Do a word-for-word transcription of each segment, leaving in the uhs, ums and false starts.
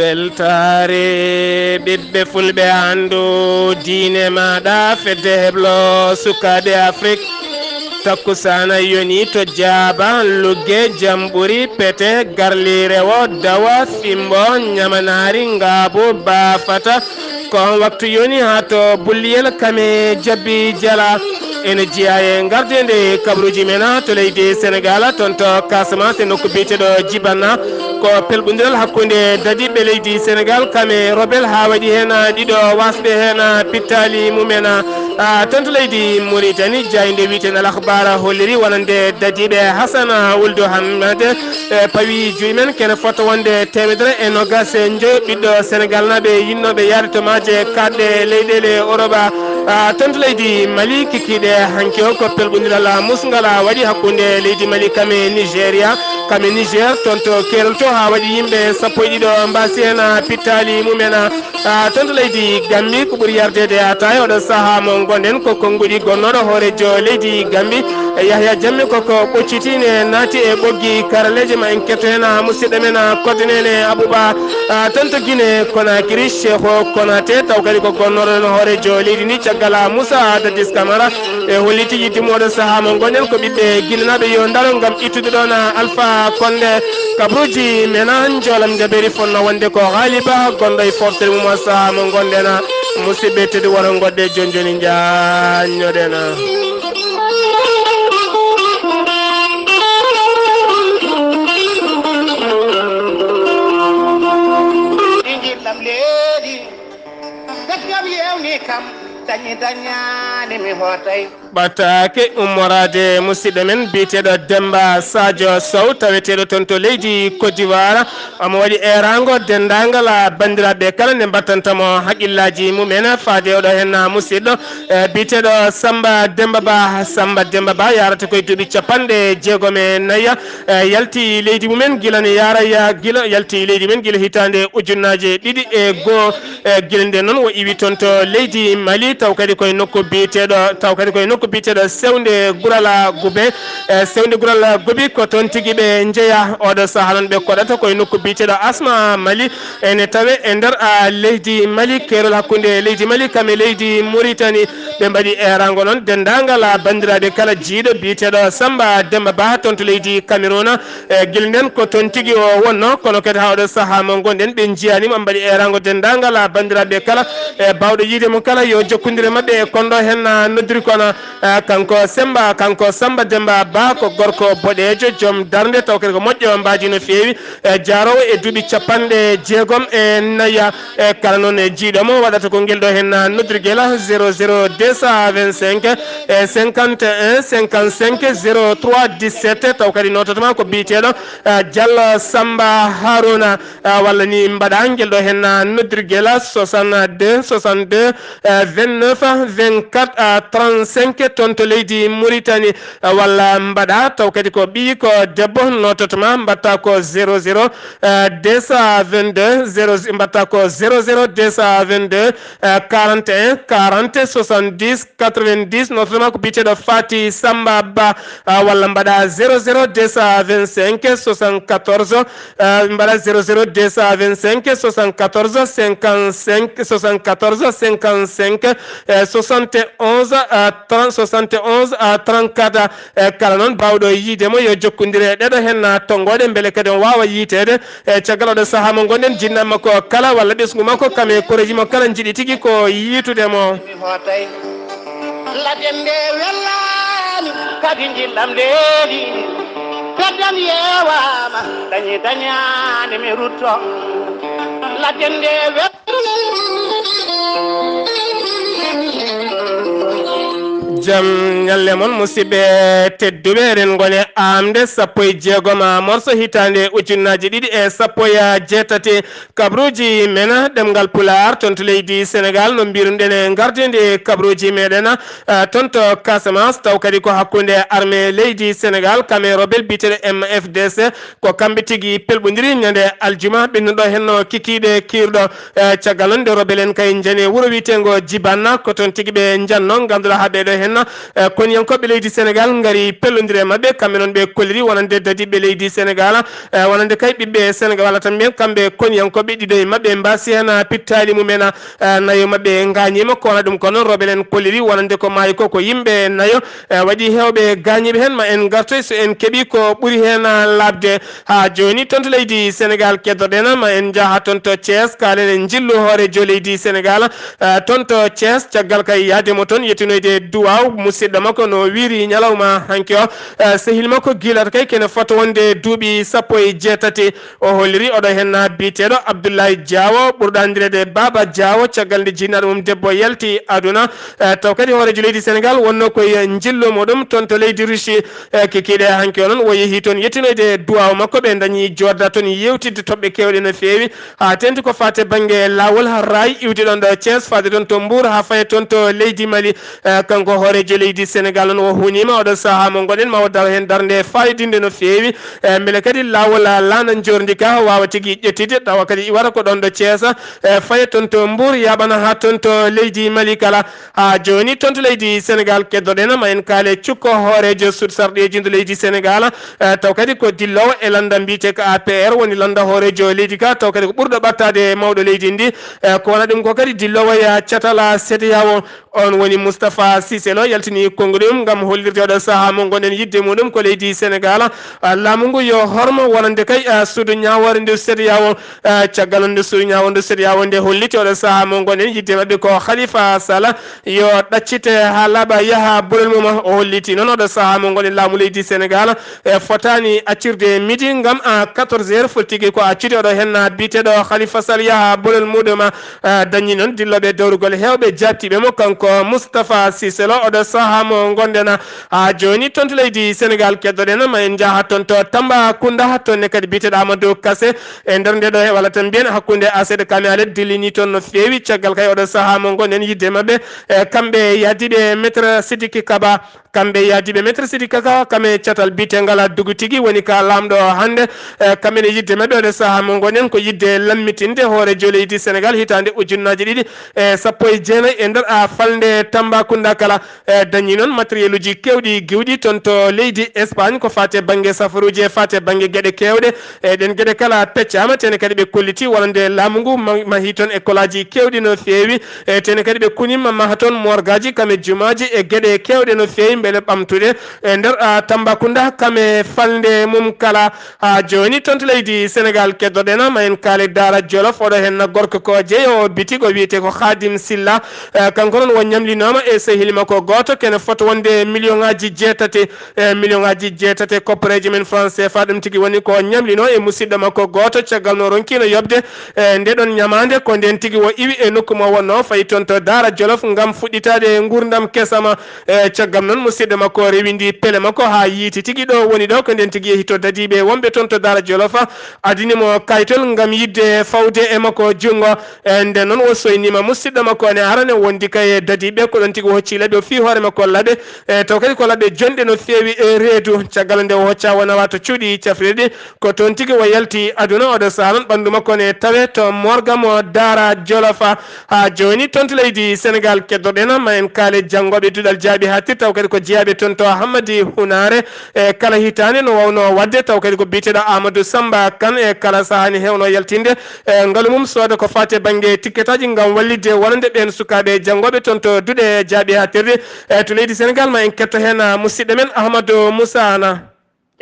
Weltaare ɓiɓɓe fulɓe, anndu diine maaɗa, fedde heblo sukaaɓe Afrik. Takkusaana yoni to Jaaba, Lugge, Jamɓuri, Pete, Garli, Rewo, Dawa, Fimbo, Ñamanaari, Ngaabu, Baafata. Ko on waktu yoni haa to Bulliyel Kame Jabbi Jala. Ene jeyaa e ngardeende kabaruuji men to leydi Senegaal, toon to Casamance, e nokku biyeteeɗo Jibanna. Ko pelɓondiral hakkunde dadiiɓe leydi Senegaal, Kame Robel, haa waɗi heen ɗiɗo waasɓe heen pittaali mumen. Ah, toon to leydi Mauritanie, jaaynde wiyetee Al Akhbar holliri wonande dadiiɓe Hassan Wuldu Hamad, e pawi juuɗe men, kene fota wonde teemedere e noogaas e njoyo ɓiɗɗo Senegaal naaɓe yinnooɓe yahde to maaje kaaɗɗe leyɗeele Europe. Ah, toon to leydi Mali, kikiiɗe hanki o ko pelɓondiral musngal waɗi hakkunde leydi Mali kam e Nigeria, kam e Niger, toon to keerol to, haa waɗi yimɓe sappo e ɗiɗo mbaasi heen pittaali mumen. Ah, toon to leydi Gambi, ko ɓuri yardeede hata e oɗo sahaa mo ngonɗen ko konnguɗi gonnooɗo hooreejo leydi Gambi, e Yahya Jammeh, ko ko ɓoccitiinde naati e ɓoggi karaleeje ma. En ketto heen musidɗo men Kodneene Abuba. Ah, toon to Guinée Conakry, Cheikhou Konaté, taw kadi ko gonnooɗo heen hooreejo leydi ndi caggal Moussa Dadis Camara. E holliti yiɗde mum oɗo sahaa mo ngonɗen ko ɓiɓɓe Guinée naaɓe yo ndaro ngam ittude ɗoon Alpha Condé. Kabaruuji men, njoolam njaɓeeri fotnoo wonde ko Haaliba gonɗo e foftere mum o sahaa mo ngonɗen. Musidɓe tedduɓe, woro ngoɗɗe jooni jooni, njaanñoɗen. Ɗi njiɗlam leydi, ɓeddam yewni kam, dañi dañaani mi hootay. Ɓataake ummoraade musidɗo men biyeteeɗo Demba Sadio Sow, taweteeɗo toon to leydi Côte d'Ivoire. Omo waɗi eeraango denndaangal banndiraaɓe kala nde mbattanta mo haqqillaaji mumen. Faade oɗo heen musidɗo, e, biyeteeɗo Samba Demba Ba. Samba Demba Ba yarata koye duuɓi capanɗe jeegom e nayi. E, yalti leydi mumen gila ne yaara ya-, gila yalti leydi men gila hitaande ujunnaaje ɗiɗi e goo. E, gila nde noon o iwi toon to leydi Mali, taw kadi koye nokku biyeteeɗo, taw kadi koye nokku biyeteeɗo Sewnde Gurala Gube. E, Sewnde Gurala Gubi ko toon tigi ɓe njeya. Oɗo sahaa noon ɓe koɗata koye nokku biyeteeɗo Asma Mali. Ene tawe e nder, a, leydi Mali, keerol hakkunde leydi Mali kam e leydi Mauritanie. Ɓe mbaɗi eeraango noon denndaangal, a, banndiraaɓe kala, jiiɗo biyeteeɗo Samba Demba Ba toon to leydi Cameroun. E, gila ndeen ko toon tigi o wonnoo, kono kadi haa oɗo sahaa mo ngonɗen ɓe njiyaani mo. Mbaɗi eeraango denndaangal, a, banndiraaɓe kala, e, baawɗo yiide mo kala yo jokkondir e maɓɓe e kon ɗo heen, a, noddiri kon, a, kanko Semba, kanko Samba Demba Ba ko gorko boɗeejo, joom darnde, taw kadi ko moƴƴo mbaadi no feewi. E, jaaroowo e duuɓi capanɗe jeegom e nayi. E, kala noon e jiiɗo mo waɗata ko ngel ɗo heen, a, noddirgel zéro zéro deux cent vingt-cinq, e, cinquante et un cinquante-cinq zéro trois dix-sept, taw kadi noototoma ko biyeteeɗo, e, Diallo Samba Haruna, e, walla ni mbaɗa ngel ɗo heen, a, noddirgel soixante-deux soixante-deux, e, vingt-neuf vingt-quatre, e, trente-cinq toon to leydi Mauritanie. Walla mbaɗa taw kadi ko ɓiyi ko debbo, noototoma mbaɗta ko zéro zéro, euh, deux cent vingt-deux, zéro, mbaɗta ko zéro zéro deux cent vingt-deux, euh, quarante et un quarante soixante-dix quatre-vingt-dix, noototoma ko biyeteeɗo Fati Samba Ba, euh, walla mbaɗa zéro zéro deux cent vingt-cinq soixante-quatorze, euh, mbaɗa zéro zéro deux cent vingt-cinq soixante-quatorze cinquante-cinq, soixante-quatorze cinquante-cinq, euh, soixante et onze, euh, trente, soixante et onze à trente-quatre. E kala noon baawɗo yiide mo yo jokkondir e ɗeɗo heen tonngoɗe mbele kadi on waawa yiiteede. E caggal oɗo sahaa mo ngonɗen jinnaama ko kala walla ɓesngu makko kam e koreeji mo kala njiɗi tigi ko yiitude mo. Mi hootay. Ladde nde wellaami kadi njillam leydi. Beddam yeewaama dañi dañaani mi rutto. Ladde nde wel- Jam ñalle mon, musidɓe tedduɓe. Eɗen ngoni aamde sappo e jeegom morso hitaande ujunnaaji ɗiɗi e sappo e jeetati. Kabruuji men ɗemngal Pulaar toon to leydi Senegaal, no mbiruɗen e ngardiindi kabruuji meɗen, ah, toon to Casamance, taw kadi ko hakkunde armée leydi Senegaal, kam e rebel biyeteeɗo M F D C. Ko kamɓe tigi pelɓondiri ñande aljuma, ɓennuɗo henno kikiiɗe kiirɗo. Eh, caggal noon nde rebel en kay njani wuro wiyeteengo Jibanna, ko toon tigi ɓe njanno, ngannduɗaa haa ɓeeɗo heen E, koniyankooɓe leydi Senegal ngari pellondire maɓɓe, kamɓe noon ɓe kolliri wonande dadiɓɓe leydi Senegal, e, wonande kay ɓiɓɓe Senegal, walla tan mbiyen kamɓe koniyankooɓe ɗiɗo e maɓɓe mbaasi heen pittaali mumen, e, nayo maɓɓe ngaañiima, ko wona ɗum ko noon rewɓe ɓen kolliri wonande ko maayi ko, ko yimɓe nayo, e, waɗi heewɓe gaañiiɓe heen, ma en ngartoy so en keɓii ko ɓuri heen laaɓde. Haa jooni toon to leydi Senegal keddoɗen, ma en njaha toon to Thiès, kaalen e njillu hooreejo leydi Senegal, eh, toon to Thiès, caggal kay yahde mo toon, yettinoyde duwaaw musidɗo makko no wiiri ñalawma hanki o, eh, sehil makko gilata kay kene fota wonde duuɓi sappo e jeetati. O holliri oɗo heen biyeteeɗo Abdoulaye Diawo, ɓurɗo anndireede Baba Diawo, caggal nde jinnaaɗo mum debbo yalti aduna. Eh, taw kadi hooreejo leydi Senegal wonno koye njillu muɗum toon to leydi Russie. Eh, kikiiɗe hanki o noon o yehi toon yettinoyde duwaaw makko, ɓe dañi jooɗda toon yewtidde toɓɓe keewɗe no feewi, haa teeŋti ko faati bannge laawol haa raay iwde ɗoon ɗo Thiès, faade toon to Mbour, haa faye toon to leydi Mali. Eh, kanko hooreejo leydi Senegal noon o huuniima oɗo sahaa mo ngonɗen, ma o daro heen darnde faayidinnde no feewi. Eh, mbele kadi laawol, ah, laana njoorndi ka waawa tigi ƴettitde, tawa kadi iwata ko ɗoon ɗo Thiès, eh, faye toon to Mbour, yaaɓana haa toon to leydi Mali kala. Haa jooni toon to leydi Senegal keddoɗen, ma en kaale cukko hooreejo suudu sarɗiiji ndu leydi Senegal, eh, taw kadi ko dilloowo e lannda mbiyetee ko A P R, woni lannda hooreejo leydi ka, taw kadi ko ɓurɗo ɓattaade mawɗo leydi ndi, eh, ko wona ɗum ko kadi dilloowo e catal CEDEAO. On woni Moustapha Cissé Lo, yaltini konnguɗi mum ngam hollirde oɗo sahaa mo ngonɗen yiɗde muɗum ko leydi Senegal, ah, laamu ngu yo hormo wonande kay, ah, suudu ñaawoore ndu CEDEAO. Eh, caggal nde suudu ñaawoore ndu CEDEAO nde holliti oɗo sahaa mo ngonɗen yiɗde maɓɓe ko Khalifa Sall yo ɗaccite haa laaɓa yaha bolol mum. O holliti noon oɗo sahaa mo ngonɗen laamu leydi Senegal, eh, fotaani accirde midi ngam, ah, quatorze heures foti tigi ko accude oɗo heen biyeteeɗo Khalifa Sall yaha bolol muɗum. Eh, dañi noon dillooɓe dowrugol heewɓe jaabtiiɓe mo, kanko Moustapha Cissé Lo oɗo sahaa mo ngonɗen. Haa jooni toon to leydi Senegal keddoɗen, ma en njaha toon to Tambacounda, toon ne kadi biyeteeɗo Amadou Kassé. E nder nde ɗo, walla tan mbiyen hakkunde A C de Kamiale dillini toon no feewi, caggal kay oɗo sahaa mo ngonɗen yiɗde maɓɓe, e kamɓe yahdiiɓe Maître Sidiki Kaba, kamɓe yahdiiɓe Maître Sidiki Kaba, kam e catal biyeteengal Dugu Tigi woni ka laamɗo hannde, e kamɓe ne yiɗde maɓɓe oɗo sahaa mo ngonɗen ko yiɗde lammitinde hooreejo leydi Senegal hitaande ujunnaaji ɗiɗi e sappo e jeenayi e nder a falnde Tambacounda kala. E, dañi noon matériel uji keewɗi giwɗi toon to leydi Espagne, ko faati e bannge safaruuji e faati e bannge geɗe keewɗe. E, ɗeen geɗe kala peccaama, tene kadi ɓe kolliti wonande laamu ngu ma-, mahi toon école aji keewɗi no feewi. E, tene kadi ɓe kunima maha toon morgaji, kam e jumaaji e geɗe keewɗe no feewi mbele ɓamtude e nder, a, Tambacounda, kam e falnde mum kala. Haa jooni toon to leydi Senegal keddoɗen, ma en kaali Daara Jolof, oɗo heen gorko ko jeeyo bitig o wiyetee ko Khadim Silla. Eh, kanko noon o ñamlinooma e sehil makko gooto kene fota wonde million ŋaaji jeetati, eh, million ŋaaji jeetati e koppareeji men France C F A. Ɗum tigi woni ko ñamlinoo e musidɗo makko gooto caggal no ronkiino yoɓde, eh, nde ɗon ñamaande. Ko ndeen tigi o iwi e nokku mo wonnoo fayi toon to Daara Jolof ngam fuɗɗitaade nguurndam kesama. E caggal noon, musidɗo makko rewindi pele makko haa yiiti tigi ɗo woni ɗo. Ko ndeen tigi yehi to dadiiɓe wonɓe toon to Daara Jolof, adini mo kayitol ngam yiɗde fawde e makko junngo. E nden noon, o soyniima musidɗo makko ne arane wondi kay e dadiiɓe. Ko ɗoon tigi o hocci laɓi, o fii hoore makko laɓe. E taw kadi ko laɓe jonɗe no feewi e reedu. Caggal nde o hocca o nawa to cuuɗi cafrirɗi, ko toon tigi o yalti aduna. Oɗo sahaa noon, ɓanndu makko ne tawe to morga mo Daara Jolof. Haa jooni, toon to leydi Senegaal, keddoɗen ma en kaale janngooɓe duɗal jaaɓi haa tir, taw kadi ko jeyaaɓe toon to Hammadi Hunaare. E kala hitaande no waawno waɗde, taw kadi ko biyeteeɗo Amadou Samba Kane e kala sahaa ne heewno yaltinde e ngalu mum sooda ko faati e bannge tikketaaji ngam wallitde wonande ɓeen sukaaɓe janngooɓe toon to duɗe jaaɓi haa tirde. E to leydi Senegaal, ma en ketto heen, a, musidɗo men Ahmadou Moussa Anne.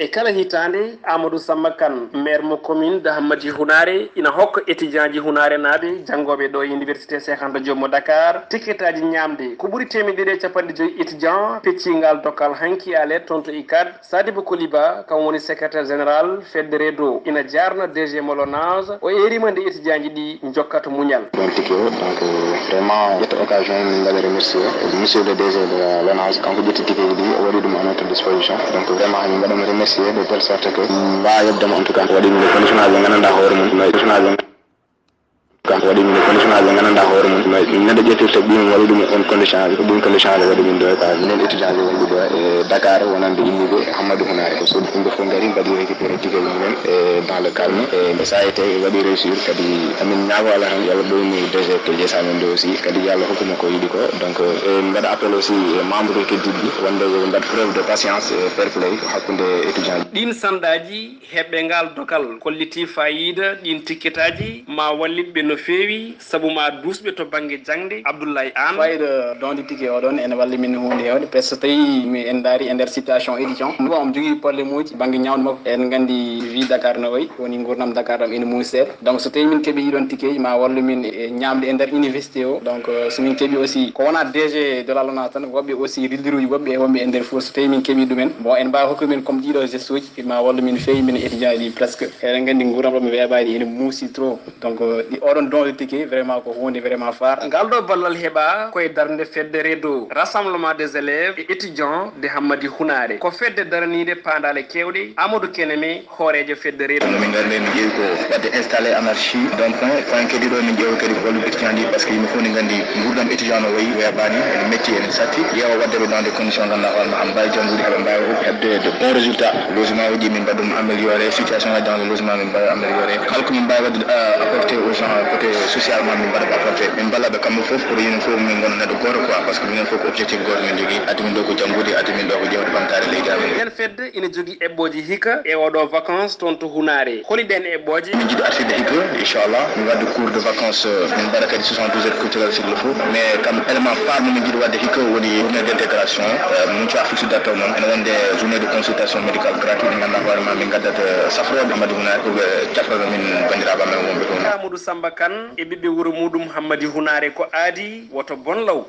E kala hitaande, Amadou Samba Kane, maire mo commune de Hammadi Hunaare, ina hokka étudiant ji hunaarenaaɓe, janngooɓe ɗo e Université Cheikh Anta Diop mo Dakar, tiketaaji ñaamde. Ko ɓuri teemedde ɗiɗi e capanɗe joy étudiant pecci ngal dokkal hanki alet toon to icad. Sadibou Koliba, kam woni secrétaire général Fedde Redo, ina jaarna D G mo Lonase, o eeriima nde étudiant ji ɗi njokkata muñal. Ɗon tigi o, donc, vraiment, ƴetta occasion o, min mbaɗa remercier monsieur le D G de Lonase, kanko ƴetti tigi ɗi, o waɗi ɗum à notre disposition. Donc, vraiment, min mbaɗa mo remercier de telle sorte que, mm, mbaawa yoɓde mo, en tout cas, o waɗi ɗum les conditions aji nganndanɗaa hoore mum, no condition aji Kanko waɗi min condition aji ɓe nganndanɗaa hoore mum no neɗɗo ƴettirta ɓiyum waɗi ɗum on condition aji, ko ɗum condition aji waɗi min ɗo quoi. Minen étudiant ji wonɓe ɗo e Dakar wonande innuɓe Hammadou Hunare, ko soodi yimɓe fof ngari mbaɗi récupéré ticket ji mumen e dans le calme. E ça a été waɗi réussir, kadi amin ñaago Allah tan yo Allah ɓeynu D G P J S amen ɗo aussi, kadi yo Allah hokku mo ko yiɗi ko. Donc e mbaɗa appel aussi e membre keddiɗi wonde yo mbaɗ preuve de patience e fair play hakkunde étudiant ji. Ɗiin sanɗaaji heɓɓe ngaal dogal kollitii faayiida ɗiin tikketaaji ma wallit ɓe no feewi, sabu ma duusɓe to bannge jaŋde. Abdoulaye Anne. Faayiida don de ticket o ɗon ene walli min huunde heewde, parce que so tawii mi en ndaari e nder situation étudiant, bon, omo jogii problème uji bannge ñaawde makko. En nganndi vie Dakar no wayi, woni nguurndam Dakar ɗam ene muusi seeɗa. Donc so tawii min keɓii ɗiɗon ticket ji ma wallu min e ñaamde e nder université o. Donc euh, so min keɓii aussi ko wonaa D G de la LONASE tan, woɓɓe aussi leader uji woɓɓe e wonɓe e nder fof, so tawii min keɓii ɗumen, bon, en mbaawa hokkude min comme ɗiɗo geste uji ma wallu min feewi min étudiant ji, presque eɗen nganndi nguurndam ɗo mi weeɓaani ene muusi trop. Donc euh, ɗi oɗon don de ticket vraiment ko huunde vraiment faar. Ngal ɗo ballal heɓa koye darnde fedde redo Rassemblement des élèves et étudiants de Hammadi Hunare. Ko fedde daraniinde paandaale keewɗe. Amadou Keneme, hooreejo fedde redo. No min ngari nde min ƴeewi ko waɗde installé anarchie d'un point, point keddiɗo min ƴeewa kadi ko wallude étudiant ji, parce que yimɓe fof ne nganndi nguurndam étudiant no wayi, weeɓaani, ene metti, ene satti. Ƴeewa waɗde ɓe dans des conditions ngannduɗaa hoore ma, aɓe mbaawi janngude, aɓe mbaawi heɓde de bons résultats. Logement uji min mbaɗa ɗum amélioré, situation ngaji dans le logement min mbaɗa amélioré. Kala ko min mbaawi waɗde euh, apporté aux gens côté socialement min mbaɗa ko apporté. Min mballa ɓe kamɓe fof pour yimɓe fof min ngona neɗɗo gooto quoi, parce que minen fof ko objectif gooto min jogii. Addi min ɗo ko janngude, addi min ɗo ko ƴeewde ɓamtaare leydi amen. Nden fedde ina jogii eɓɓooji hikka e oɗo vacances toon to Hunaare. Holi ɗeen eɓɓooji? Min njiɗi artirde hikka, inchallah. Min waɗde cours de vacances, euh, min mbaɗa kadi soixante-douze heures culturelles s'il le faut. Mais kam élément phare mo min njiɗi waɗde hikka woni journée d'intégration. Euh, min cuwa fixude date o noon. Ene wonde journée de consultation médicale gratuite, nde ngannduɗaa hoore ma min ngaddat, euh, safrooɓe Hammadi Hunaare pour ɓe cafrana min banndiraaɓe amen wonɓe toon. Amadou Samba Kane e ɓiɓɓe wuro muɗum Hammadi Hunaare ko aadi woto bon law.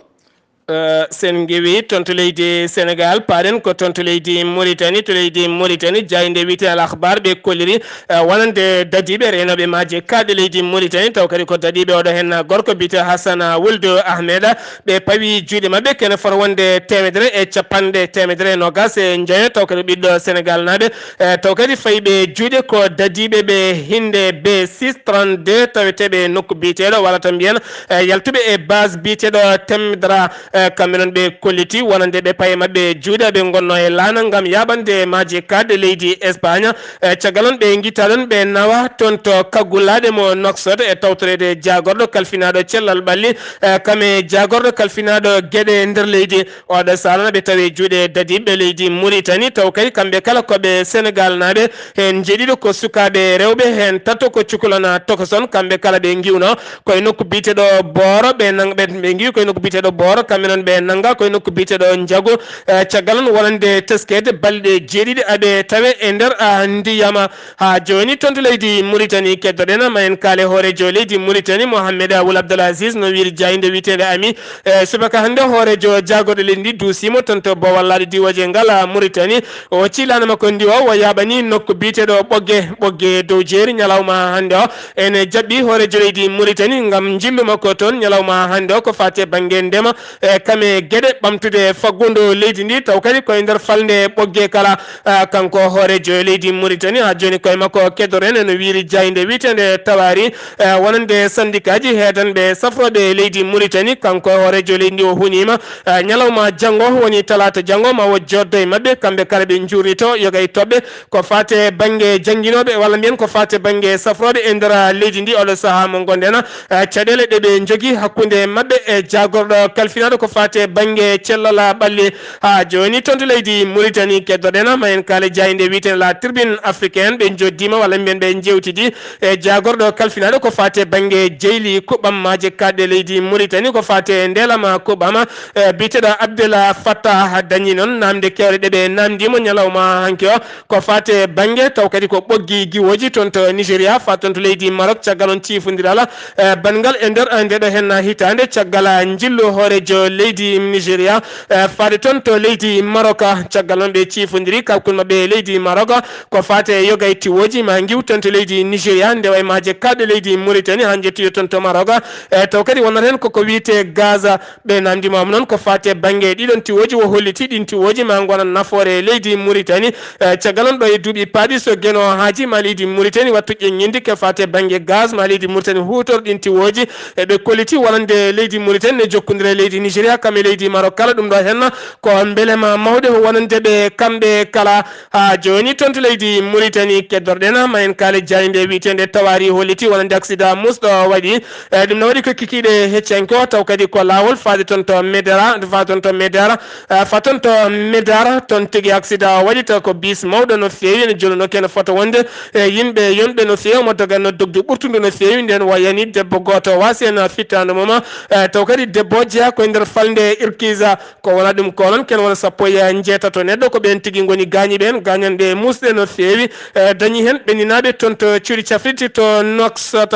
Eh, sen ngewi toon to leydi Sénégal, paaɗen ko toon to leydi Mauritanie. To leydi Mauritanie, jaaynde wiyetee Al Akhbar ɓe kolliri, eh, wonande dadiiɓe reenooɓe maaje kaaɗɗe leydi Mauritanie, taw kadi ko dadiiɓe oɗo heen gorko biyetee Hassana Wuldu Ahmeda. Ɓe pawi juuɗe maɓɓe kene fota wonde teemedere e capanɗe teemedere e noogaas e njoyo, taw kadi ɓiɗɗo Sénégal naaɓe, eh, taw kadi fayi ɓe juuɗe ko dadiiɓe ɓe hinnde B six trente-deux taweteeɓe nokku biyeteeɗo walla tan mbiyen, eh, yaltuɓe e base biyeteeɗo Temdra. Eh, kamɓe noon ɓe kolliti wonande ɓe paye maɓɓe juuɗe, ɓe ngonno e laana ngam yaaɓande maaje kaaɗɗe leydi Espagne. Eh, caggal noon ɓe ngittaa ɗoon ɓe nawa toon to kaggulaaɗe mo Nouakchott e tawtoreede jaagorɗo kalfinaaɗo cellal ɓalli, eh, kam e jaagorɗo kalfinaaɗo geɗe nder leydi. Oɗo saalana ɓe tawi juuɗe dadiiɓe leydi Mauritanie, taw kay kamɓe kala ko ɓe Sénégal naaɓe, heen njeeɗiɗo ko sukaaɓe rewɓe, heen tato ko cukalon tokoson, kamɓe kala ɓe ngiwno koye nokku biyeteeɗo Booro, ɓe nang-, ɓe, ɓe ngiwi koye nokku biyeteeɗo Booro, kamɓe noon ɓe nannga koye nokku biyeteeɗo Njago. Eh, caggal noon wonande teskeede balɗe jeeɗiɗi aɓe tawe e nder, ah, ndiyama. Haa jooni toon to leydi Mauritanie keddoɗen, ma en kaale hooreejo leydi Mauritanie, Mohamed Wul Abdel Aziz, no wiiri jaaynde wiyeteende Ami. Eh, subaka hannde hooreejo jaagorɗo leydi ndi duusiimo toon to Bowal Laaɗe diwooje ngal, ah, Mauritanie. O hocci laana makko ndi o, o yaaɓani nokku biyeteeɗo Ɓogge, Ɓogge dow jeeri ñalawma hannde o. Ene jaɓɓi hooreejo leydi Mauritanie ngam njillu makko toon ñalawma hannde o ko faati e bannge ndema, e kam e geɗe ɓamtude faggudu leydi ndi, taw kadi koye nder falnde Ɓogge kala. Ah, kanko hooreejo leydi Mauritanie, haa jooni koye makko keddoren, ene wiiri jaaynde wiyeteende Tawaari, eh, wonande sandikaaji heedanɓe safrooɓe leydi Mauritanie. Kanko hooreejo leydi ndi o huniima, eh, ñalawma janngo woni talaata janngo ma o jooddo e maɓɓe, kamɓe kala ɓe njuurnito yoga e toɓɓe ko faati e bannge jannginooɓe walla mbiyen ko faati e bannge safrooɓe e nder leydi ndi. Oɗo sahaa mo ngonɗen, eh, caɗeele ɗe ɓe njogii hakkunde maɓɓe e jaagorɗo kalfinaaɗo ko faati e bannge cellal ɓalli. Haa jooni toon to leydi Mauritanie keddoɗen, ma en kaale jaaynde wiyeteende La Tribune Africaine, ɓe njoddiima walla mbiyen ɓe njeewtidi e jaagorɗo kalfinaaɗo ko faati e bannge jeyli kuɓɓam maaje kaaɗɗe leydi Mauritanie, ko faati e ndeelama kuɓɓam, eh, biyeteeɗo Abdel Fattah dañi noon naamnde keewɗe ɗe ɓe naamndiimo ñalawma hanki o. Ko faati e bannge taw kadi ko ɓoggi giwooji toon to Nigeria, faati toon to leydi Maroc, caggal noon ciifondiral, eh, banngal e nder, eh, ndeɗo heen hitaande, caggal, eh, njillu hooreejo leydi Nigeria, eh, faade toon to leydi Maroka. Caggal noon ɓe ciifondiri kalkun maɓɓe e leydi Maroka ko faate e yoga e tiwooji ma ngiw toon to leydi Nigeria, ndewa e maaje kaaɗɗe leydi Mauritanie haa njettoyo toon to Maroka. Eh, taw kadi wonnata heen koko wiyetee Gaza. Ɓe namndi mo am noon ko faate bannge ɗiɗon tiwooji, o holliti ɗin tiwooji ma ngona nafoore e leydi Mauritanie. Eh, caggal noon ɗo e duuɓi paaɗi so Geno haaji ma leydi Mauritanie wattu ƴeññinde ke faate bannge gaz ma leydi Mauritanie huutor ɗin tiwooji. E ɓe kolliti wonande leydi Mauritanie ne jokkondira e leydi Nigeria kam e leydi Maroc kala. Ɗum ɗo henna ko mbelema mawɗo wonande ɓe kamɓe kala. Haa jooni toon to leydi Mauritanie keddorɗen ma en kaale jaaynde wiyeteende Tawari holliti wonande accident musɗo waɗi. E ɗum no waɗi ko kikiiɗe heccanke o taw kadi ko laawol faade toon to Medera, faade toon to Medera, eh, faade toon to Medera, toon tigi accident o waɗi taw ko bis mawɗo no feewi ene jolunoo kene fota wonde e yimɓe yonɓe no feewi mo doganno dogdu ɓurtundu no feewi. Nden wayani debbo gooto waasi en fittaandu mum, eh, taw kadi debbo o jeyaa ko e nder falnde Irkiza. Ko wona ɗum ko noon ken wona sappo e njeetato neɗɗo ko ɓeen tigi ngoni gaañi ɓeen gaañanɗe muusɗe no feewi. Eh, dañi heen ɓenninaaɓe toon to cuuɗi cafrirɗi to Nouakchott.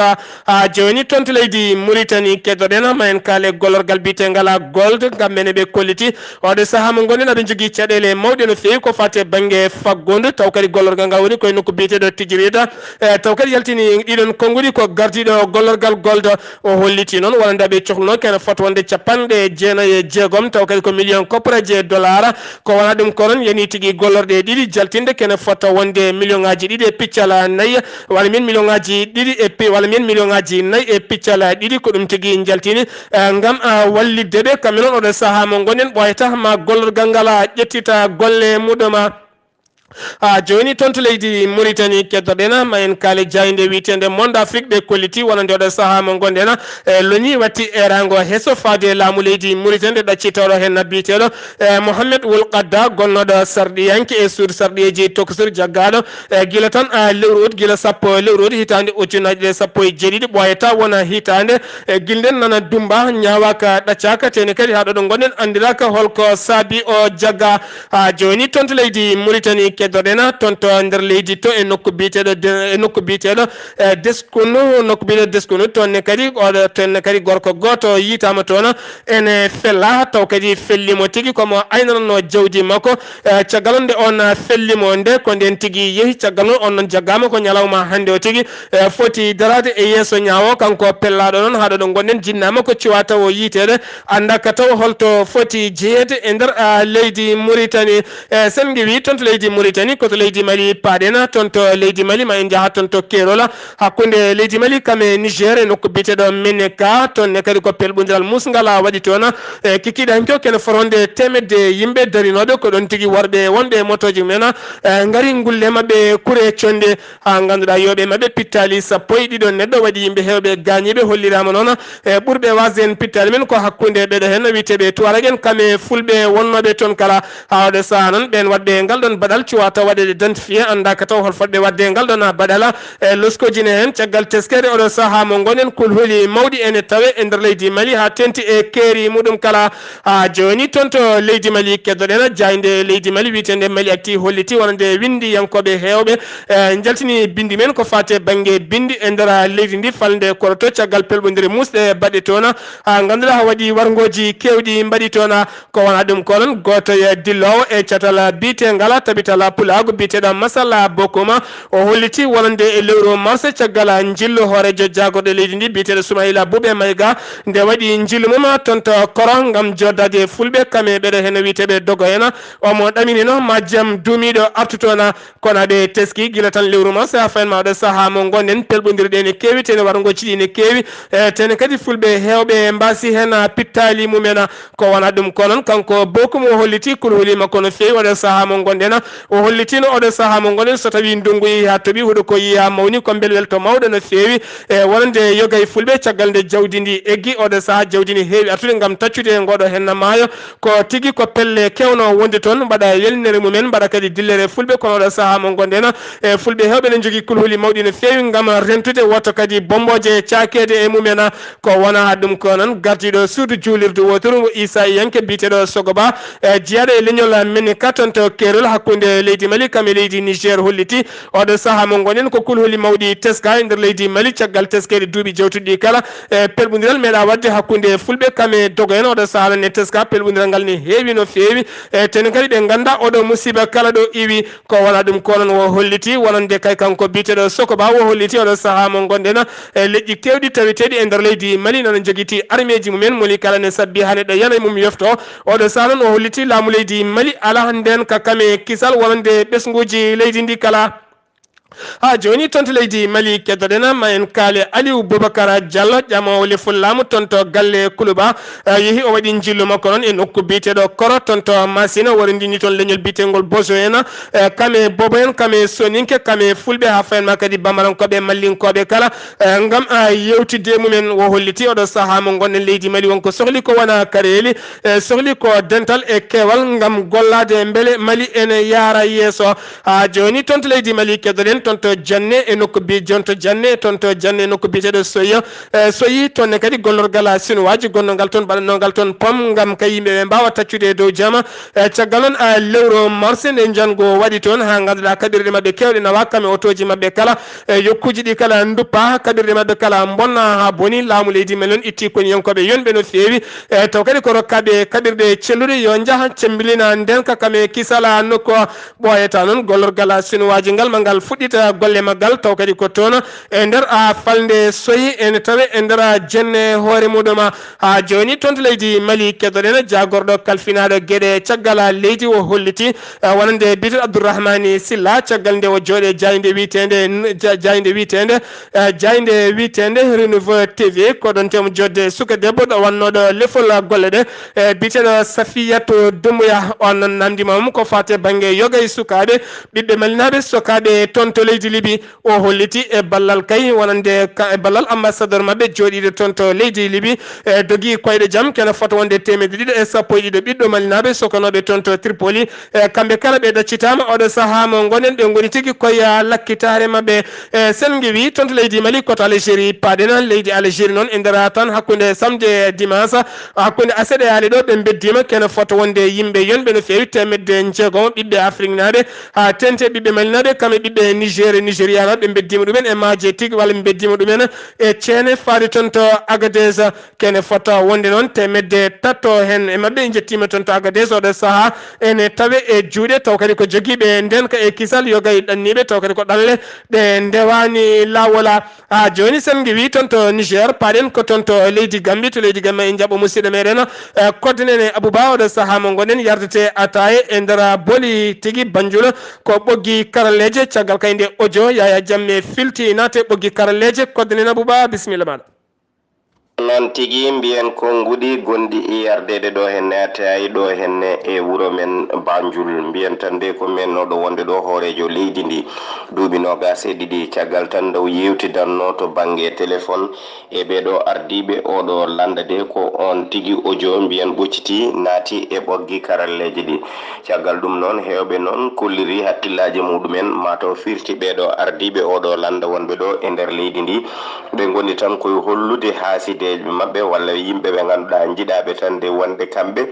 Haa jooni toon to leydi Mauritanie keddoɗen ma en kaale gollorgal biyeteengal a Gold ngam men eɓe kolliti oɗo sahaa mo ngonɗen aɓe njogii caɗeele mawɗe no feewi ko faati e bannge faggundu taw kadi gollorgal ngal woni koye nokku biyeteeɗo Tijirida. Eh, taw kadi yaltini ɗiɗon konnguɗi ko gardiiɗo gollorgal Gold. O holliti noon wonande ɓe cohluno kene fota wonde capanɗe jeenayi e jeegom taw kadi ko million koppareeji e dollar. Ko wona ɗum ko noon yani tigi gollorɗe ɗiɗi jaltinde kene fota wonde million ngaji ɗiɗi e piccal nayi walla mbiyen million ngaji ɗiɗi e pi walla mbiyen million ngaji nayi e piccal ɗiɗi ko ɗum tigi jaltini. Eh, ngam, ah, wallitde ɓe kamɓe noon oɗo sahaa mo ngonɗen ɓooyata ma gollorgal ngal ƴettita golle muɗum. Haa jooni toon to leydi Mauritanie keddoɗen ma en kaale jaaynde wiyeteende Monde Afrique ɓe kolliti wonande oɗo sahaa mo ngonɗen e loni watti eeraango heso faade e laamu leydi Mauritanie ɗaccitooɗo heen biyeteeɗo e Mohamed Wul Qadda gonnooɗo sarɗiyanke e suudu sarɗiyeeji tokosir jaggaaɗo e gila tan, ah, lewru ut gila sappo lewru ut hitaande ujunnaji ɗiɗi e sappo e jeeɗiɗi ɓooyata wona hitaande e gilden nana dumba ñaawaaka ɗaccaaka tene kadi haa ɗo ɗo ngonɗen anndiraaka holko saabi o jagga. Haa jooni toon to leydi Mauritanie keddoɗen toon to nder leydi to e nokku biyeteeɗo de- e nokku biyeteeɗo e Deskunu nokku biyeteeɗo Deskunu toon ne kadi oɗo toon ne kadi gorko gooto yiitaama toon ene fella taw kadi fellimo tigi komo aynanano jawdi makko. Eh, caggal nde on fellimo nde ko nden tigi yehi caggal noon on noon jaggama ko ñalawma hannde o tigi eh, foti darade e yeeso ñaawo kanko pellaɗo noon haɗo ɗo gonɗen jinnama ko cuwa taw o yiiteɗe annda ka taw holto foti jeyeede e nder ah, leydi Mauritanie. Eh, sen ngewi toon to leydi Mauritanie koto leydi Mali paɗen toon to leydi Mali ma en jaha toon to Kerola hakkunde leydi Mali kam e Niger e nokku biyeteɗo Meneka toon ne kadi ko pelɓodiral musngal waɗi toon. Eh, kikiɗe hanki o kene foronde temedde yimɓe darinoɓe ko ɗon tigi worɓe wonɓe e motoji mumen eh, ngari ngulle maɓɓe kure conde ha ganduɗa yooɓe maɓɓe pittali sappo e ɗiɗo neɗɗo waɗi yimɓe hewɓe gañiɓe hollirama noon e ɓurɓe wasde en pittali men ko hakkunde ɓeɗo hen wiyeteɓe tuwareg en kam e fulɓe wonnoɓe toon kala. Ha oɗo saaha noon ɓen waɗɓe ngal ɗon baɗal cuwata waɗede identifié annda ka taw hol fotɓe waɗde ngal ɗon baɗal e loskoji ne hen caggal teskede oɗo saaha mo gonen kulhuli mawɗi ene tawe e nder leydi Mali ha tenti e keeri muɗum kala. Ha joni toon to leydi Mali keddoɗen jayde leydi Mali wiyetende Mali Actu holliti wonande windiyankoɓe hewɓe eh, jaltini bindi men ko fate banggue bindi e nder leydi ndi falde koroto caggal pelɓodire musɗe baɗɗe toon ha ganduɗa ha waɗi wargoji kewɗi mbaɗi toon. Ko wona ɗum ko noon gooto e dilloowo e catal biyetegal tabital pulaagu biyeteɗo Masalla Bokum o holliti wonande e lewru mars caggal njillu hoorejo jaagorɗo leydi ndi biyeteɗo Sumayla Bube Mayga nde waɗi njillu mum toon to koro ngam joddade fulɓe kam e ɓeɗo heen wiyeteɓe dogo en. Omo ɗaminino ma jam duumiiɗo artu toon. Kono aɓe teski gila tan lewru mars ha fayin ma oɗo saaha mo gonen pelɓodirɗe ne keewi tene wargo ciɗi ne keewi. E tene kadi fulɓe hewɓe mbasi hen pittali mumen. Ko wona ɗum ko noon kanko Bokum o holliti kulhuli makko no feewi oɗo saaha mo gonɗen o hollitino oɗo saaha mo gonɗen so tawi ndungu yeehi ha toɓi huɗo ko yeehi ha mawni ko belwelto mawɗo no feewi. E wonande yogay fulɓe caggal nde jawdi ndi eggi oɗo saaha jawdi ndi heewi artude gam taccude e ngoɗo henna maayo. Ko tigi ko pelle kewno wonde toon mbaɗa yelnere mumen mbaɗa kadi dillere fulɓe kono oɗo saaha mo gonɗen e fulɓe hewɓe ne jogii kulhuli mawɗi no feewi ngam rentude woto kadi bombooje caakeede e mumen. Ko wona ɗum ko noon gardiiɗo suudu juulirdu woturu isayanke biyeteɗo Sogoba e jeyaɗo e leñol men katon to keerol hakkunde leydi Mali kam e leydi Niger holliti oɗo sahaa mo ngonɗen ko kulhuli mawɗi teska e nder leydi Mali, caggal teskeede duuɓi jawtuɗi kala, e pelɓondiral meeɗa waɗde hakkunde fulɓe kam e dogo en. Oɗo sahaa noon e teska pelɓondiral ngal ne heewi no feewi, e tenen kadi ɓe ngannda oɗo musiba kala ɗo iwi ko wona ɗum ko noon o holliti wonande kay kanko biyeteeɗo Soko Ba o holliti oɗo sahaa mo ngonɗen e leƴƴi keewɗi taweteeɗi e nder leydi Mali nana jogiti armeeji mumen moni kala ne sabbi haa neɗɗo yana e mum yofto. Oɗo sahaa noon o holliti laamu leydi Mali alaa ndeen ka kame kisal wonande ɓesnguuji leydi ndi kala. Haa jooni toon to leydi Mali keddoɗen ma en kaale Aliou Boubacar Diallo ƴamoowo lefol laamu toon to galle Kuluba. Eh, yehi o waɗi njillu makko noon e nokku biyeteeɗo Koro toon to Masina wara ndinni toon leñol biyeteengol Bozo en, eh, kame Bobo en kame Soninke kame Fulɓe haa fayen ma kadi Bamarankooɓe Mallinkooɓe kala, eh, ngam, ah, yewtidde e mumen. O holliti oɗo sahaa mo ngonɗen leydi Mali wonko sohli ko wona kareeli, eh, sohli ko dental e keewal ngam gollaade mbele Mali ene yaara yeeso. Haa jooni toon to leydi Mali keddoɗen toon to Janne e nokku bi-, toon to Janne, toon to Janne e nokku biyeteeɗo Soya. Eh, so yii toon ne kadi gollorgal a Sinuwaaji gonnongal toon, mbaɗannongal toon pom ngam ka yimɓe ɓe mbaawa taccude e dow jama. Eh, caggal noon, eh, lewru mars nde njanngo waɗi toon, haa ngannduɗaa kaɓirɗe maɓɓe keewɗe nawa kame otooji maɓɓe kala. Eh, yokkuuji ɗi kala nduppa, kaɓirɗe maɓɓe kala mbonna haa boni. Laamu leydi men noon itti koniyankooɓe yonɓe no feewi. Eh, taw kadi ko rokkaaɓe kaɓirɗe celluɗe yo njaha cembilina ndenka kame kisala nokku ɓooyata noon gollorgal Sinuwaaji ngal ma ngal fuɗɗita golle maggal, taw kadi ko toon e nder a falnde soyi ene tawe e nder a jenne hoore muɗum. Haa jooni toon to leydi Mali keddoɗen jaagorɗo kalfinaaɗo geɗe caggal leydi o holliti, eh, wonande biyeteeɗo Abdourahmani Silla caggal nde o jooɗe jaaynde wiyeteende, ja-, jaaynde wiyeteende, eh, jaaynde wiyeteende Renouveau T V, ko ɗoon temo joɗde suka debbo ɗo wannooɗo lefol golle ɗe, eh, biyeteeɗo Safiyatu Dumbuya. On noon namndi ma mum ko faate bannge yoga e sukaaɓe, ɓiɓɓe malinaaɓe sokaaɓe toon to leydi Libi. O holliti e ballal kay wonande ka, e ballal ambassadeur maɓɓe jooɗiiɗo toon to leydi Libi, e dogi koyɗe jam kene fota wonde teemedde ɗiɗo e sappo e ɗiɗo ɓiɗɗo malinaaɓe sokanooɓe toon to Tripoli. E kamɓe kala ɓe ɗaccitaama oɗo sahaa mo ngonen ɓe ngoni tigi koye lakkitaare maɓɓe. E sen ngewi toon to leydi Mali koto Algérie paaɗen leydi Algérie noon e nder tan hakkunde samedi e dimanche, hakkunde aset e yaali ɗo ɓe mbeddiima kene fota wonde yimɓe yonɓe no feewi teemedde njeegomo ɓiɓɓe Afriknaaɓe, haa teeŋti ɓiɓɓe Malinaaɓe, kam e ɓiɓɓe Niger e Nigerianaaɓe, ɓe mbeddiima ɗumen e maaje tigi walla ɓe mbeddiima ɗumen e ceene faade toon to Agadez. Kene fota wonde noon teemedde tato heen e maɓɓe njettiima toon to Agadez. Oɗo sahaa ene tawe e juuɗe taw kadi ko jogiiɓe ndeenka e kisal yoga e ɗanniiɓe taw kadi ko ɗanle ɗe ndewaani laawola. Haa jooni sen ngewi toon to Niger, paaɗen ko toon to leydi Gambi. To leydi Gambi en njaɓɓo musidɗo meɗen, eh, Kodde Nene Abouba, oɗo sahaa mo ngonɗen yardete ataye e nder boli tigi Banjul. Ko ɓoggi karalleeje, caggal kay nde audio Yaya Jammeh filti naate ɓoggi karalleeje. Kodde Nene Abouba, bisimilla maɗa. Noon tigi, mbiyen ko nguɗi gonɗi e yardeede ɗo henne, ataye ɗo henne e wuro men Banjul. Mbiyen tan nde ko mennooɗo wonde ɗo hooreejo leydi ndi duuɓi noogaas e ɗiɗi. Caggal tan nde o yeewtidanno to bannge téléphone e ɓee ɗo ardiiɓe oo ɗo lannda de, ko oon tigi audio mbiyen ɓoccitii naati e ɓoggi karalleeje ɗi. Caggal ɗum noon, heewɓe noon kolliri hakkillaaji muɗumen, mataw firti ɓee ɗo ardiiɓe oo ɗo lannda wonɓe ɗo e nder leydi ndi. Ɓe ngoni tan koye hollude haasideeɓe maɓɓe walla yimɓe ɓe ngannduɗaa njiɗaaɓe tan de wonde kamɓe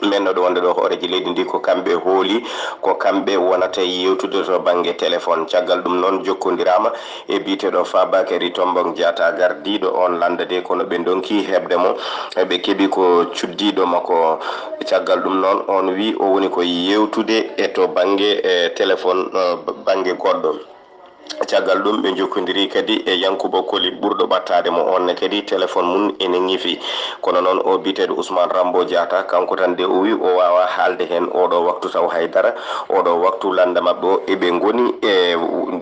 mennooɗo wonde ɗo hooreejo leydi ndi ko kamɓe hooli, ko kamɓe wonata yewtude to bannge téléphone. Caggal ɗum noon jokkondiraama e biyeteeɗo Fabakary Tombong Jatta gardiiɗo oon lannda de, kono ɓe ndonki heɓde mo, ɓe keɓi ko cuddiiɗo makko. Caggal ɗum noon on wi o woni ko yewtude e to bannge, e, téléphone, e, bannge goɗɗo. Caggal ɗum, ɓe njokkondiri kadi e Yankuba Koli ɓurɗo ɓattaade mo, oon ne kadi téléphone mum ene ŋifi. Kono noon, o biyeteeɗo Ousmane Rambo Diatta, kanko tan de o wi o waawaa haalde heen oo ɗo waktu taw hay dara. Oo ɗo waktu lannda maɓɓe o, eɓe ngoni e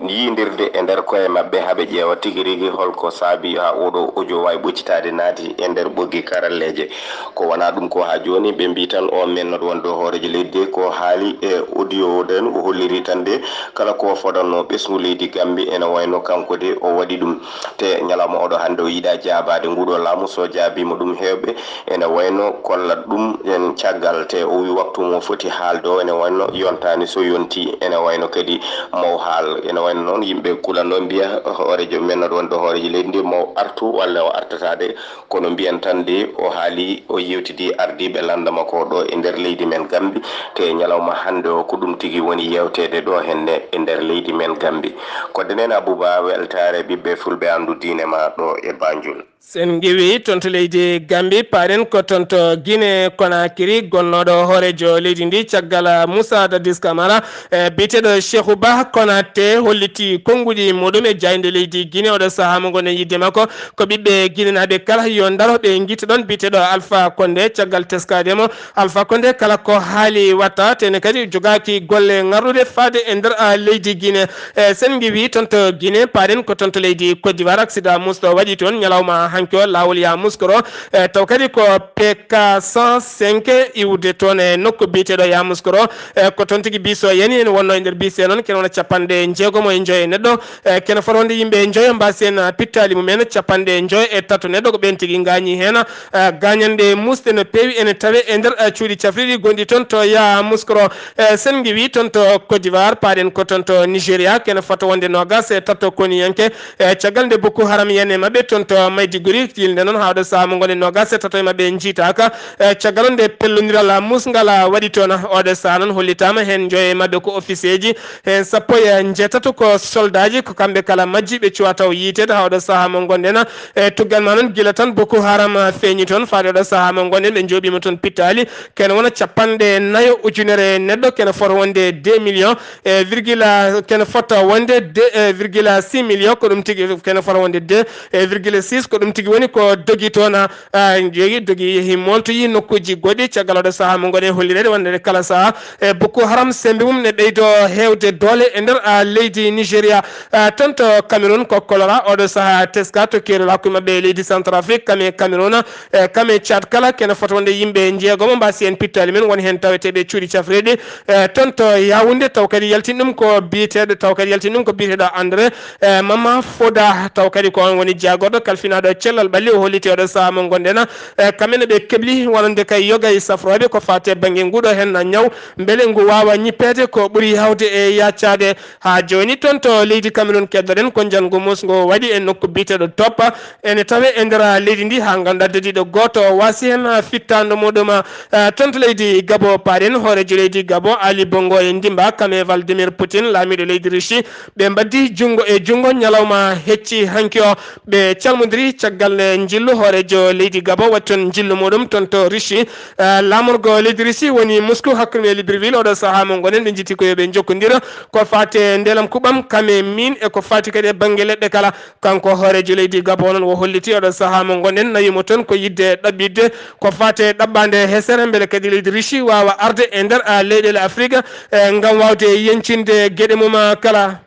yiydirde e nder koye maɓɓe haa ɓe ƴeewa tigi rigi hol ko saabi haa oo ɗo audio waawi ɓoccitaade naati e nder ɓoggi karalleeje. Ko wonaa ɗum ko haa jooni, ɓe mbii tan o mennooɗo wonde o hooreejo leydi de ko haali e audio o ɗen, o holliri tan de kala ko fodannoo ɓesngu leydi Gambi ene wayno kanko de o waɗi ɗum. Te ñalawma oɗo hannde o yiɗa jaabaade nguɗo laamu, so jaabiima ɗum heewɓe ene wayno kollat ɗum en caggal. Te o wi waktu mo foti haalde o ene wayno yontaani, so yonti ene wayno kadi maw haal. Ene wayno noon yimɓe kulanno mbiya hoorejo men aɗa wonde hoorejo leydi ndi maw artu walla o artataade. Kono mbiyen tan de o haali, o yewtidi ardiiɓe lannda makko ɗo e nder leydi men Gambi. Te ñalawma hannde o ko ɗum tigi woni yewteede ɗo henne e nder leydi men Gambi. Kodde nene Abuba, weltaare ɓiɓɓe fulɓe anndu diine ma ɗo e Banjul. Sen ngiwi toon to leydi Gambi, paaɗen ko toon to Guinée Conakry, gonnooɗo hooreejo leydi ndi caggal Moussa Dadis Camara, e biyeteeɗo Cheikhou Bah Konaté holliti konnguɗi muɗum e jaaynde leydi Guinée oɗo sahaa mo ngonɗen yidde makko. Ko ɓiɓɓe Guinénaaɓe kala yo ndaro ɓe ngitta ɗoon biyeteeɗo Alpha Condé. Caggal teskaade mo, Alpha Condé kala ko haali watta, te ne kadi jogaaki golle ŋarɗuɗe faade e nder, a, leydi Guinée. E sen ngiwi toon to Guinée, paaɗen ko toon to leydi Côte d'Ivoire, accident musɗo waɗi toon ñalawma hanki o, laawol Yamoussoukro. E taw kadi ko P K cent cinq iwde toon e nokku biyeteeɗo Yamoussoukro. E ko toon tigi biis o yani, ene wonno e nder biis he noon, kene wona capanɗe njeegomo e njoyo e neɗɗo. E kene fota wonde yimɓe njoyo mbaasi heen, a, pittaali mumen, capanɗe njoyo e tato neɗɗo ko ɓeen tigi ngaañi heen. E, gaañanɗe muusɗe no peewi ene tawe e nder, e, cuuɗi cafriɗi gonɗi toon to Yamoussoukro. E, sen ngiwi toon to Côte d'Ivoire, paaɗen ko toon to Nigéria, kene fota wonde noogaas e tato koniyanke. E, caggal nde Boko Haram yani e maɓɓe toon to Maiduguri, tilde noon haa ɗo sahaa mo ngonɗen noogaas e tato e maɓɓe njiitaaka. E, caggal nde pellondiral muusngal waɗi toon, oɗo sahaa noon hollitaama heen njoyo e maɓɓe ko ofisieeji, heen sappo e njeetato ko soldaaji, ko kamɓe kala majji ɓe cuwa taw yiiteede haa oɗo sahaa mo ngonɗen. E, tuggal ma noon gila tan Boko Haram feeñi toon faade oɗo sahaa mo ngonɗen, ɓe njooɓiima toon pittaali, kene wona capanɗe nayo ujunere neɗɗo, kene fota wonde deux millions, e virgule, kene fota wonde deux, e virgule six millions, ko ɗum tigi, kene fota wonde deux, e virgule six, ko ɗum tigi woni ko dogi toon, a, a, jogi dogi yehi moltoyi nokkuuji goɗɗi. Caggal oɗo sahaa mo ngonɗen hollireede wonde kala sahaa, e Boko Haram semmbe mum ne ɓeydo heewde doole e nder, a, leydi Nigéria. A, toon to Cameroun ko choléra oɗo sahaa teska to keerol hakkunde maɓɓe e leydi Centrafrique, kame Cameroun, e kame Tchad kala, kene fota wonde yimɓe njeegomo mbaasi heen pittaali men, won heen taweteeɓe cuuɗi cafreeɗi, e toon to Yaoundé, taw kadi yaltin ɗum ko biyeteeɗo, taw kadi yaltin ɗum ko biyeteeɗo André, e Mama Foda, taw kadi ko on woni jaagorɗo kalfinaaɗo cellal ɓalli, o holliti oɗo sahaa mo ngonɗen, e kamɓe ne ɓe kebli wonande kay yoga e safrooɓe ko faati e bannge nguɗo heen ñaw, mbele ngu waawa ñippeede ko ɓuri yaawde e yaacaade. Haa jooni toon to leydi Cameroun keddoɗen ko njanngu muusngu waɗi e nokku biyeteeɗo Toppa, ene tawe e nder leydi ndi, haa ngannduɗaa dadiiɗo gooto waasi heen fittaandu muɗum. Eh, toon to leydi Gabo, paaɗen hooreejo leydi Gabo, Ali Bongo e Ndimba, kam e Vladimir Putin, laamiiɗo leydi Russie, ɓe mbaddi junngo e junngo ñalawma hecci hanki o. Ɓe calmondiri caggal nde njillu hooreejo leydi Gabo waɗi toon njillu muɗum toon to Russie. Eh, laamorgo leydi Russie woni Moscou hakkunde Libreville. Oɗo sahaa mo ngonɗen, ɓe njiiti ko yo ɓe njokkondir ko faati e ndelam kuɓam, kam e miin, e ko faati kadi e bannge leɗɗe kala. Kanko hooreejo leydi Gabon noon o holliti oɗo sahaa mo ngonɗen, nawii mo toon ko yiɗde ɗaɓɓitde ko faati e ɗaɓɓaande hesere, mbele kadi leydi Russie waawa arde e nder, a, leyɗeele Afrik, e, ngam waawde yeñcinde geɗe mum, a, kala.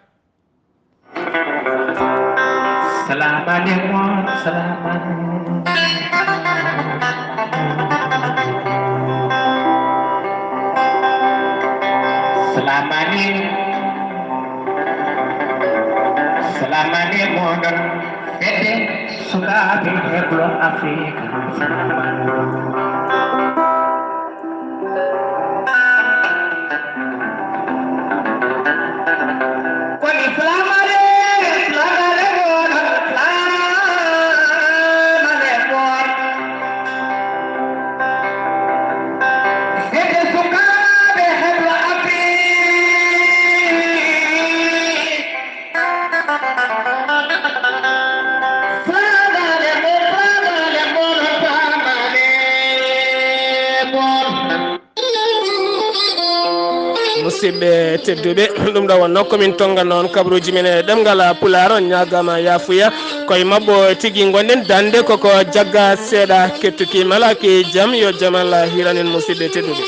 Salam alaikum, salam alaikum. Salam alaikum. Salam alaikum. Fedde sukaaɓe heblo Afrika. Salam alaikum. Koni salam aleykum, salam aleykum, salam aleykum. Fedde sukaaɓe heblo Afrik. Salam aleykum, salam aleykum, salam aleykum. Musidɓe tedduɓe, ɗum ɗo wonno ko min tonga noon kabaruuji men e ɗemngal Pulaar. On ñaagaama yaafuya. Koye maɓɓo tigi ngonɗen, dande koko jagga seeɗa, kettuki malaaki jam, yo jam Allah hiran en, musidɓe tedduɓe.